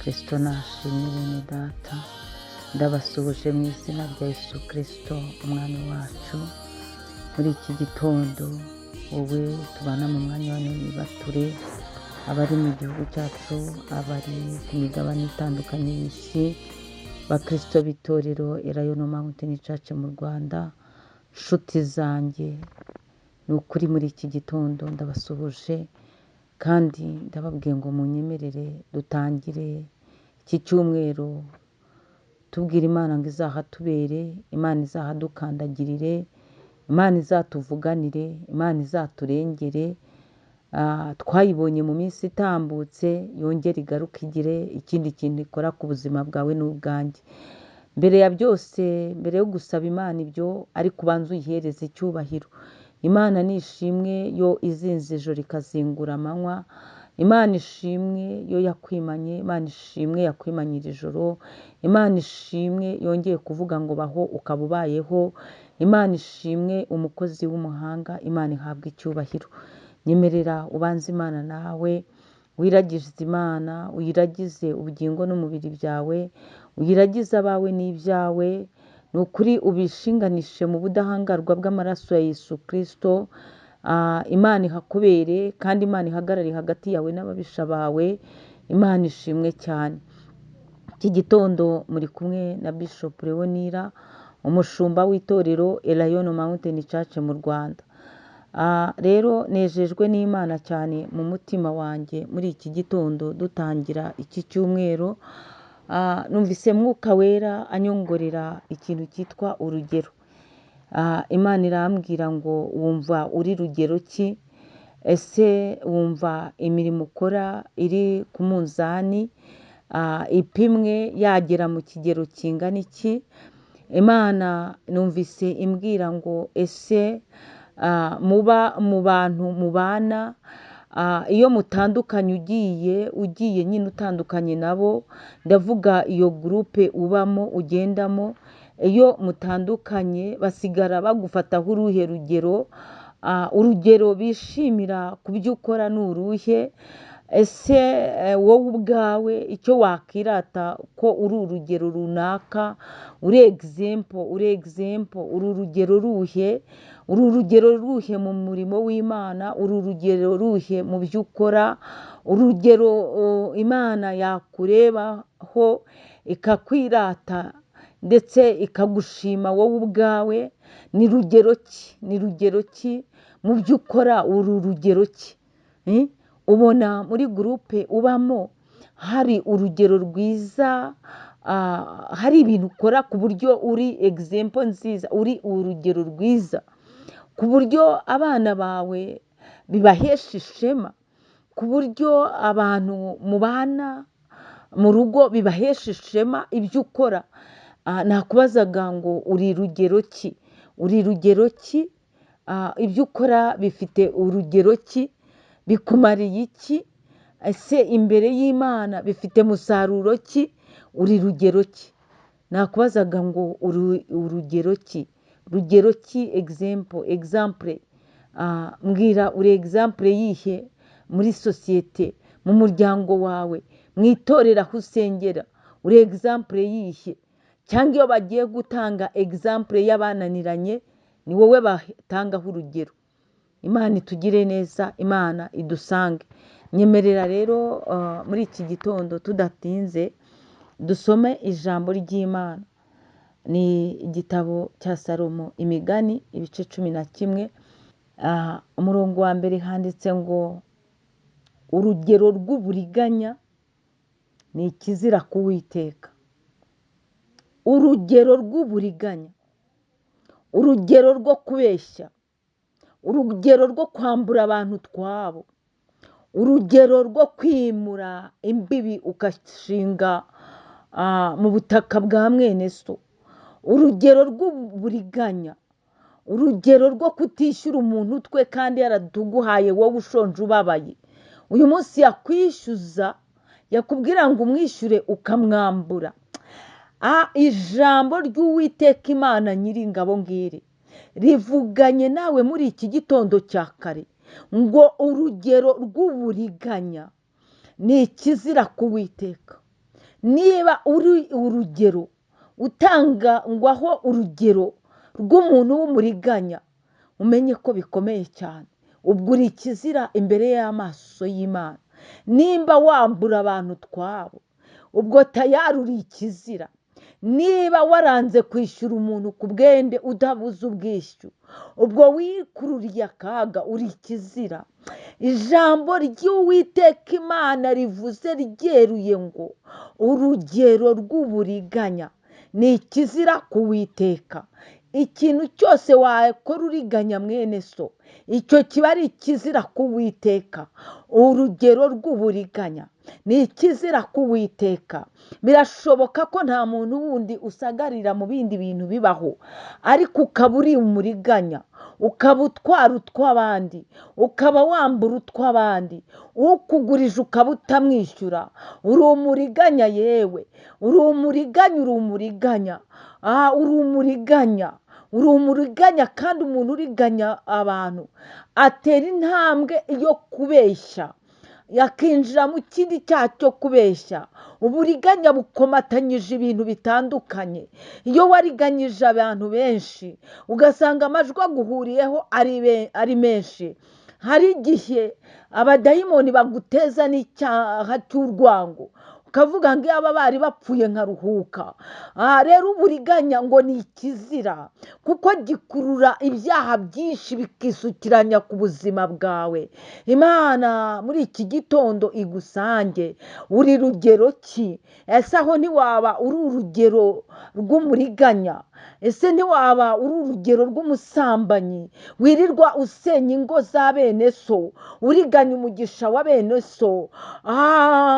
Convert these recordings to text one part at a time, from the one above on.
Kristo nashimwe. Bene data, ndabasuhuje mu izina rya Yesu Kristo Umwami wacu. Muri iki gitondo, wowe tubana mu mwanya wa nibature, abari mu gihugu cyacu, abari ku migabane itandukanye y'isi, bakristo b'itorero Elayono Mountain Church mu Rwanda, nshuti zanjye, ni ukuri muri iki gitondo ndabasuhuje kandi ndababwiye ngo munyemerere dutangire iki cyumweru tubwira Imana ngo izahatubere, Imana izahadukandagirire, Imana izatuvuganire, Imana izaturengere. Twayibonye mu minsi itambutse, yongere igaruke igire ikindi kintu ikora ku buzima bwawe n'ubwanjye. Mbere ya byose, mbere yo gusaba Imana ibyo, ariko ubanze uyihereze icyubahiro. Imana ni ishimwe yo izinze ijoro ikazingura amanywa. Imana ishimwe yo yakwimanye, Imana ishimwe yakwimanyira ijoro, Imana ishimwe yongeye kuvuga ngo baho ukaba ubayeho, Imana ishimwe umukozi w'umuhanga, Imana ihabwa icyubahiro. Nyemerera ubanze Imana nawe, wiragize Imana, uyiragize ubugingo n'umubiri byawe, uyiragize abawe n'ibyawe, ni ukuri ubishinganishe mu budahangarwa bw'amaraso ya Yesu Kristo. Imana ihakubere kandi Imana ihagarare hagati yawe n'ababisha bawe. Imana ishimwe cyane. Iki gitondo muri kumwe na Bishop Leonira, umushumba w'itorero Elayono Mountain Church mu Rwanda. Rero nejejwe n'Imana cyane mu mutima wanjye muri iki gitondo dutangira iki cyumweru. Numvise Mwuka Wera anyongorera ikintu cyitwa urugero. Imana irambwira ngo wumva uri rugero ki? Ese wumva imirimo ukora iri ku munzani, ipimwe yagera mu kigero kingana iki? Imana numvise imbwira ngo ese muba mu bantu mubana, iyo mutandukanye ugiye nyine utandukanye nabo, ndavuga iyo groupe ubamo ugendamo, iyo mutandukanye basigara bagufataho uruhe rugero? Urugero bishimira ku byo ukora ni uruhe? Ese wowe ubwawe icyo wakirata ko uri urugero runaka, uri example, uri example, uri urugero ruhe? Uri urugero ruhe mu murimo w'Imana? Uri urugero ruhe mu byo ukora? Urugero Imana yakurebaho ikakwirata ndetse ikagushima wowe ubwawe ni rugero ki? Ni rugero ki mu byo ukora? Uri urugero ki? Ubona muri groupe ubamo hari urugero rwiza, hari ibintu ukora ku buryo uri example nziza, uri urugero rwiza, ku buryo abana bawe bibahesha ishema, ku buryo abantu mubana mu rugo bibahesha ishema ibyo ukora. Nakubazaga ngo uri rugero ki? Uri rugero ki? Ibyo ukora bifite urugero ki? Bikumariye iki? Ese imbere y'Imana bifite musaruro ki? Uri rugero ki? Nakubazaga ngo uri urugero ki? Rugero ki? Example, example. Mbwira, uri example yihe muri sosiyete, mu muryango wawe, mu itorero aho usengera? Uri example yihe? Cyangwa iyo bagiye gutanga example y'abananiranye, ni wowe batangaho urugero? Imana itugire neza, Imana idusange. Nyemerera rero muri iki gitondo tudatinze dusome ijambo ry'Imana. Ni igitabo cya Salomo, Imigani, ibice 11, umurongo wa mbere, handitse ngo urugero rw'uburiganya ni ikizira ku Uwiteka. Urugero rw'uburiganya, urugero rwo kubeshya, urugero rwo kwambura abantu utwabo, urugero rwo kwimura imbibi ugashinga mu butaka bwa mwene so, urugero rw'uburiganya, urugero rwo kutishyura umuntu utwe kandi yaratuguhaye wowe ushonje ubabaye. Uyu munsi yakwishyuza, yakubwira ngo umwishyure ukamwambura. Ijambo ry'Uwiteka Imana Nyiringabo ngiri rivuganye nawe muri iki gitondo cya kare ngo urugero rw'uburiganya ni ikizira ku Uwiteka. Niba uri urugero, utangwaho urugero rw'umuntu w'umuriganya, umenye ko bikomeye cyane. Ubwo uri ikizira imbere y'amaso y'Imana. Nimba wambura abantu utwabo, ubwo tayari uri ikizira. Niba waranze kwishyura umuntu ku bwende udabuze ubwishyu, ubwo wikururiye akaga, uri ikizira. Ijambo ry'Uwiteka Imana rivuze ryeruye ngo urugero rw'uburiganya ni ikizira ku Uwiteka. Ikintu cyose wakora uriganya mwene so, icyo kiba ari ikizira ku Uwiteka. Urugero rw'uburiganya ni ikizira ku Uwiteka. Birashoboka ko nta muntu wundi usagarira mu bindi bintu bibaho, ariko ukaba uri umuriganya, ukaba utwara utw'abandi, ukaba wambura utw'abandi, ukugurije ukaba utamwishyura, uri umuriganya yewe, uri umuriganya, uri umuriganya, uri umuriganya, uri umuriganya. Kandi umuntu uriganya abantu atera intambwe yo kubeshya, yakinjira mu kindi cyaha cyo kubeshya. Uburiganya bukomatanyije ibintu bitandukanye. Iyo wariganyije abantu benshi, ugasanga amajwi aguhuriyeho ari menshi, hari igihe abadayimoni baguteza n'icyaha cy'urwango, ukavuga ngo iyaba bari bapfuye nkaruhuka. Aha rero uburiganya ngo ni ikizira, kuko gikurura ibyaha byinshi bikisukiranya ku buzima bwawe. Imana muri iki gitondo igusange. Uri rugero ki? Ese aho ntiwaba uri urugero rw'umuriganya? Ese ntiwaba uri urugero rw'umusambanyi wirirwa usenya ingo za bene so, uriganya umugisha wa bene so?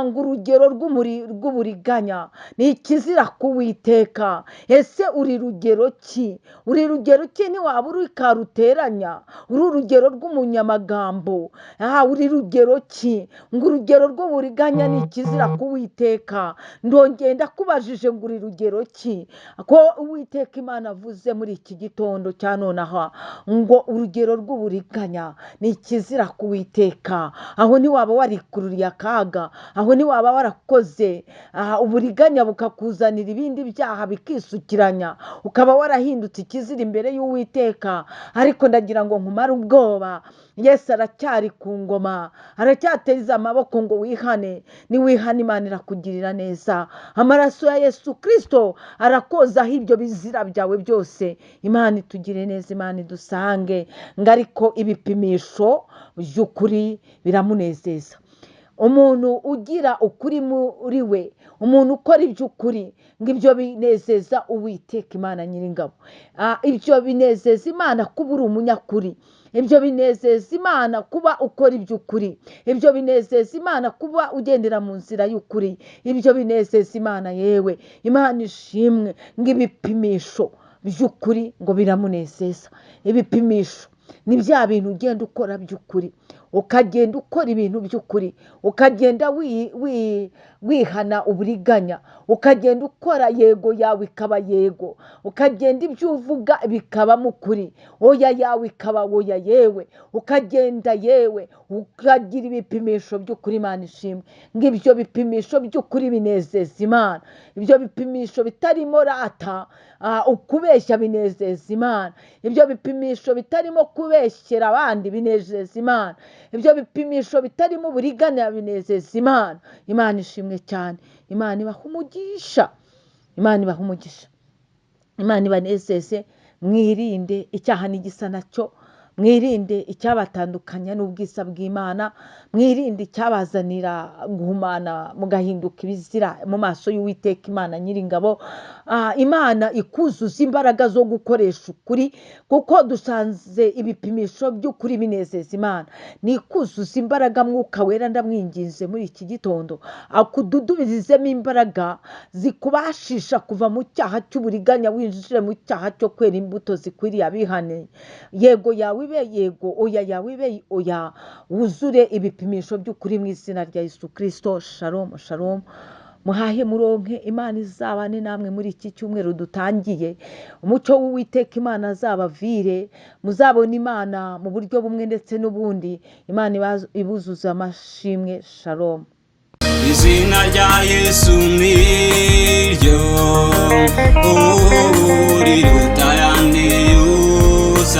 Ngo urugero rw'uburiganya ni ikizira ku Uwiteka. Ese uri rugero ki? Uri rugero ki? Ntiwaba uri karuteranya, uri urugero rw'umunyamagambo. Uri rugero ki? Ngo urugero rw'uburiganya ni ikizira ku Uwiteka. Ndongeye ndakubajije ngo uri rugero ki? Ko Uwiteka Imana avuze muri iki gitondo cya nonaha ngo urugero rw'uburiganya ni ikizira ku Uwiteka. Aho ntiwaba warikururiye akaga, aho ntiwaba warakoze uburiganya bukakuzanira ibindi byaha bikisukiranya, ukaba warahindutse ikizira imbere y'Uwiteka. Ariko ndagira ngo nkumare ubwoba, Yesu aracyari ku ngoma, aracyateza amaboko ngo wihane. Niwihane Imana irakugirira neza. Amaraso ya Yesu Kristo arakozaho ibyo bizira byawe byose. Imana itugire neza, Imana idusange. Ngo ariko ibipimisho by'ukuri biramunezeza. Umuntu ugira ukuri muri we, umuntu ukora iby'ukuri, ngo ibyo binezeza Uwiteka Imana Nyiringabo. Ibyo binezeza Imana kuba uri umunyakuri. Ibyo binezeza Imana kuba ukora iby'ukuri. Ibyo binezeza Imana kuba ugendera mu nzira y'ukuri. Ibyo binezeza Imana yewe. Imana ishimwe. Ngo ibipimisho by'ukuri ngo biramunezeza. Ibipimisho ni bya bintu ugenda ukora by'ukuri, ukagenda ukora ibintu by'ukuri, ukagenda wihana uburiganya, ukagenda ukora yego yawe ikaba yego, ukagenda ibyo uvuga bikabamo ukuri, oya yawe ikaba oya yewe, ukagenda yewe ukagira ibipimisho by'ukuri. Imana ishimwe. Ngo ibyo bipimisho by'ukuri binezeza Imana. Ibyo bipimisho bitarimo rata, ukubeshya binezeza Imana. Ibyo bipimisho bitarimo kubeshyera abandi binezeza Imana. Ibyo bipimisho bitarimo uburiganya binezeza Imana. Imana ishimwe cyane. Imana ibaha umugisha. Imana ibaha umugisha. Imana ibanezeze. Mwirinde icyaha n'igisa nacyo, mwirinde icyabatandukanya n'ubwiza bw'Imana, mwirinde icyabazanira guhumana mugahinduka ibizira mu maso y'Uwiteka Imana Nyiringabo. Imana ikuzuza imbaraga zo gukoresha ukuri, kuko dusanze ibipimisho by'ukuri binezeza Imana. Ni ikuzuza imbaraga Mwuka Wera, ndamwinginze muri iki gitondo akududubirizemo imbaraga zikubashisha kuva mu cyaha cy'uburiganya winjire mu cyaha cyo kwera imbuto zikwiriye abihane. Yego yawe ibe yego, oya yawe ibe oya, wuzure ibipimisho by'ukuri mu izina rya Yesu Kristo. Shalom, shalom. Muhahe muronke, Imana izabane namwe muri iki cyumweru dutangiye. Umucyo w'Uwiteka Imana azabavire, muzabona Imana mu buryo bumwe ndetse n'ubundi. Imana ibuzuze amashimwe. Shalom. Izina rya Yesu niryo ubu riruta ayandi yose.